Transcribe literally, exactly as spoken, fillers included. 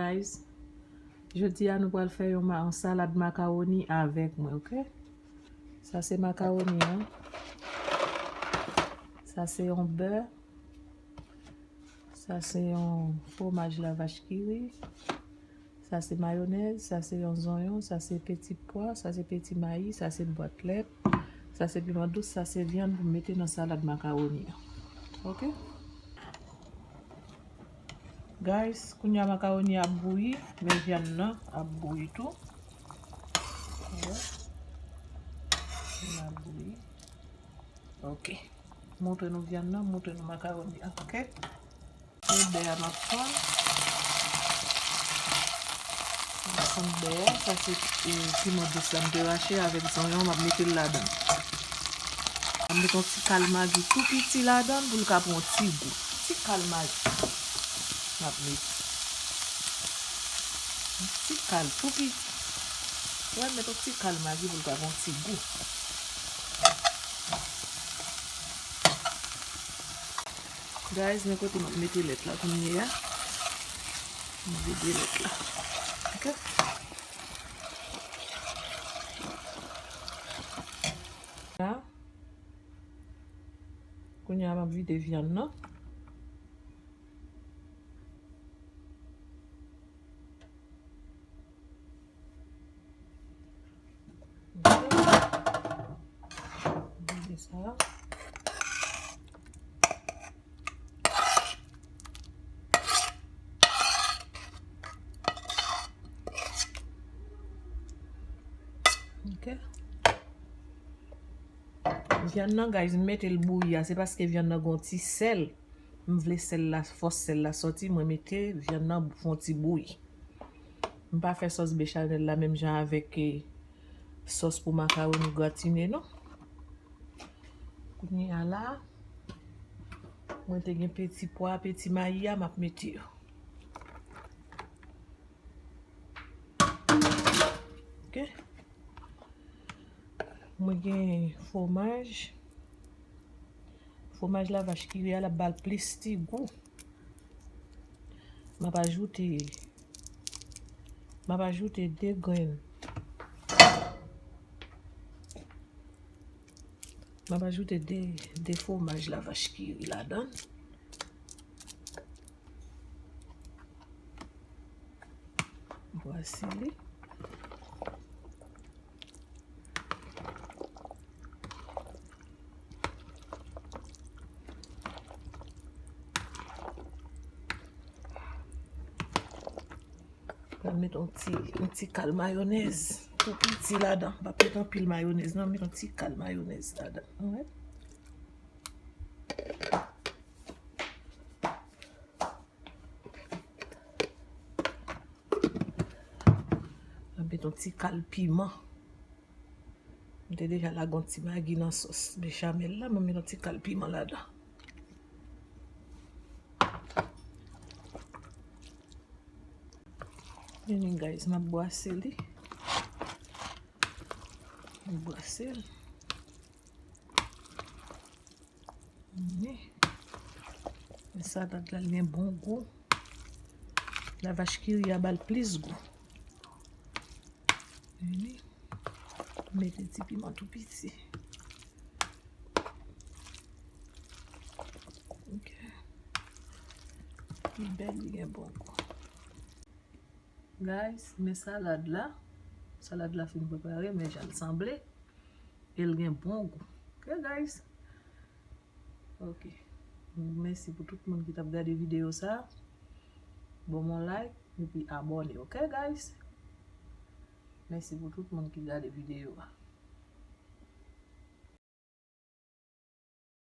Guys, jodi a nou pral fè yon, ma- yon salad makawoni avèk mwen, oke? Sa se makawoni an. Sa se yon bè. Sa se yon fwomaj lavach kiri. Sa se mayonèz, sa se yon zonyon, sa se peti pwa, sa se peti mayi, sa se bwat lèt, sa se piman dous, sa se vyann pou m mete nan salad makawoni an. Oke? Guys, kounye a makawoni ap bouyi, men vyann nan ap bouyi tou. Wè. Vyann ap bouyi. Oke. Montre nou vyann nan, montre nou makawoni an, oke? Se bè a m ap fann. M ap fann bè a. Sa se, e, piman dous la m te rache avèk zonyon, m ap mete l ladan. M ap mete yon ti kal magi tou piti ladan pou l ka pran yon ti gou. Ti kal magi. M ap mete. Yon ti kal tou piti. Wè, m mete yon ti kal magi pou l ka pran yon ti gou. Guys, men kote m ap mete lèt la kounye a. M vide lèt la. Oke? La. Kounye a m ap vide vyann nan. Vide sa. Ok. Vyann nan, guys, m mete l bouyi a, se paske vyann nan gon ti sèl. M vle sèl la, fòs sèl la sòti, mwen mete vyann nan fè yon ti bouyi. M pa fè sòs bechamel la menm jan avèk, eh, sòs pou makawoni gratine, non. Kounye a la, mwen te gen peti pwa, peti mayi a, m ap mete yo. Ok. Mwen gen fwomaj. Fwomaj lavach kiri a, l ap ba l plis ti gou. M ap ajoute, m ap ajoute de grenn. M ap ajoute de, de fwomaj lavach kiri ladan. Vwasi li. Pral met yon ti, yon ti kal mayonèz tou piti ladan. M p ap met anpil mayonèz, non, met yon ti kal mayonèz ladan. Alright. M ap met yon ti kal piman. M te deja lage yon ti magi nan sòs bechamel la, m ap met yon ti kal piman ladan. Vini, guys, m ap bwase li. M ap bwase l. Vini. Men salad la, li gen bon gou. Lavach kiri a ba l plis gou. Vini. Mete ti piman tou piti. Ok. Li bèl, li gen bon gou. Guys, men salad la. Salad la fin prepare, men jan l sanble. E l gen bon gou. Ok, guys. Ok. Mèsi pou tout moun ki t ap gade videyo sa. Ban m yon like, epi abòne, ok, guys? Mèsi pou tout moun ki gade videyo a.